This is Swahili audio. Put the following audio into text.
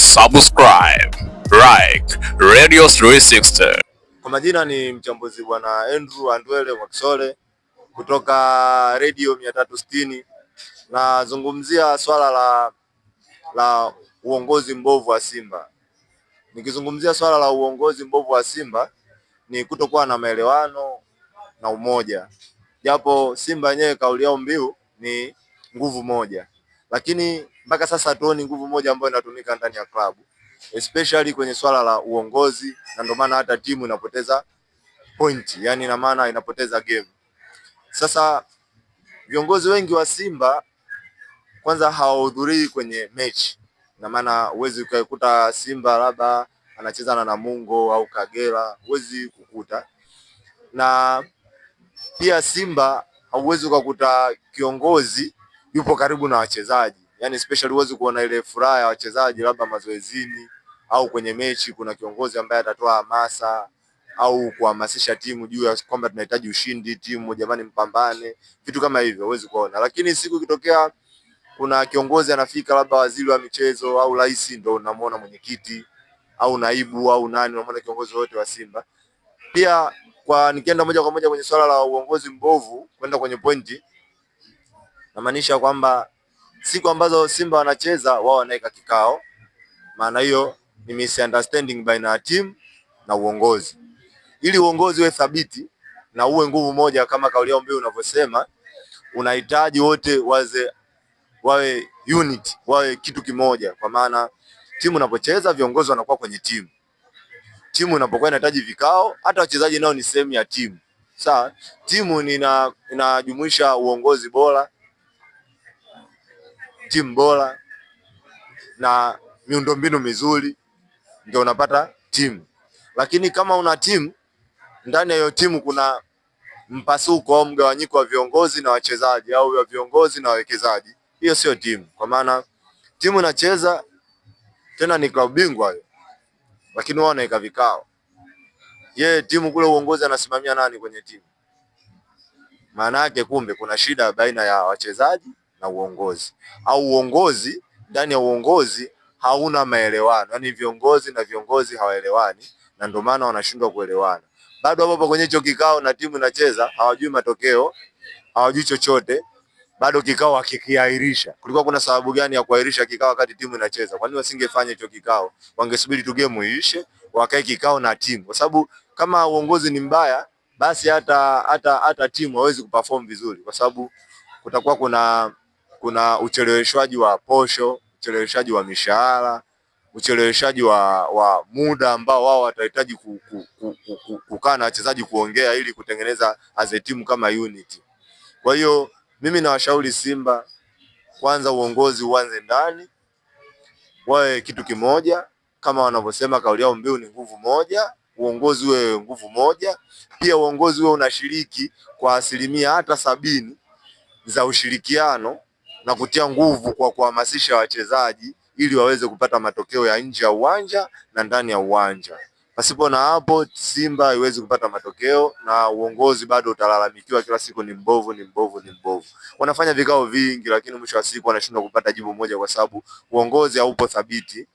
Subscribe, like Radio 360. Kwa majina ni mchambuzi bwana Andrew Andwele Mwakisole kutoka Radio 360. Nazungumzia swala la uongozi mbovu wa Simba. Nikizungumzia swala la uongozi mbovu wa Simba ni kutokuwa na maelewano na umoja, japo Simba yenyewe kauli yao mbiu ni nguvu moja, lakini mpaka sasa hatuoni nguvu moja ambayo inatumika ndani ya klabu especially kwenye swala la uongozi, na ndio maana hata timu inapoteza point, yani ina maana inapoteza game. Sasa viongozi wengi wa Simba kwanza hawahudhurii kwenye mechi, na maana huwezi ukaikuta Simba labda anacheza na Namungo au Kagera, huwezi kukuta. Na pia Simba hauwezi ukakuta kiongozi yupo karibu na wachezaji, yani especially huwezi kuona ile furaha ya wachezaji labda mazoezini au kwenye mechi, kuna kiongozi ambaye atatoa hamasa au kuhamasisha timu juu ya kwamba tunahitaji ushindi, timu jamani, mpambane, vitu kama hivyo huwezi kuona. Lakini siku ikitokea kuna kiongozi anafika, labda waziri wa michezo au rais, ndo unamuona mwenyekiti au naibu au nani, unamuona kiongozi wote wa Simba. Pia kwa nikienda moja kwa moja kwenye swala la uongozi mbovu, kwenda kwenye pointi, namaanisha kwamba siku ambazo Simba wanacheza wao wanaweka kikao, maana hiyo ni misunderstanding baina ya timu na uongozi. Ili uongozi uwe thabiti na uwe nguvu moja kama kauli yao mbiu unavyosema, unahitaji wote waze wawe unit, wawe kitu kimoja, kwa maana timu inapocheza viongozi wanakuwa kwenye timu, timu inapokuwa inahitaji vikao, hata wachezaji nao ni sehemu ya timu. Sawa, timu inajumuisha uongozi bora, timu bora na miundombinu mizuri, ndio unapata timu. Lakini kama una timu, ndani ya hiyo timu kuna mpasuko au mgawanyiko wa viongozi na wachezaji au wa viongozi na wawekezaji, hiyo sio timu. Kwa maana timu inacheza tena ni klabu bingwa hiyo, lakini wao wanaweka vikao. Ye timu kule uongozi anasimamia nani kwenye timu? Maana yake kumbe kuna shida baina ya wachezaji na uongozi, au uongozi ndani ya uongozi hauna maelewano, yaani viongozi na viongozi hawaelewani, na ndio maana wanashindwa kuelewana. Bado hapo kwenye hicho kikao na timu inacheza, hawajui matokeo, hawajui chochote, bado kikao hakikiahirisha. Kulikuwa kuna sababu gani ya kuahirisha kikao wakati timu inacheza? Kwa nini wasingefanya hicho kikao? Wangesubiri tu game iishe, wakae kikao na timu, kwa sababu kama uongozi ni mbaya, basi hata timu hawezi kuperform vizuri, kwa sababu kutakuwa kuna ucheleweshwaji wa posho, ucheleweshaji wa mishahara, ucheleweshaji wa muda ambao wao watahitaji kukaa na wachezaji kuongea ili kutengeneza as a team kama unit. Kwa hiyo mimi nawashauri Simba, kwanza uongozi uanze ndani, wawe kitu kimoja, kama wanavyosema kauli yao mbiu ni nguvu moja, uongozi uwe nguvu moja. Pia uongozi uwe unashiriki kwa asilimia hata 70 za ushirikiano na kutia nguvu kwa kuhamasisha wachezaji ili waweze kupata matokeo ya nje ya uwanja na ndani ya uwanja. Pasipo na hapo Simba haiwezi kupata matokeo na uongozi bado utalalamikiwa kila siku ni mbovu, ni mbovu, ni mbovu. Wanafanya vikao vingi, lakini mwisho wa siku wanashindwa kupata jibu moja kwa sababu uongozi haupo thabiti.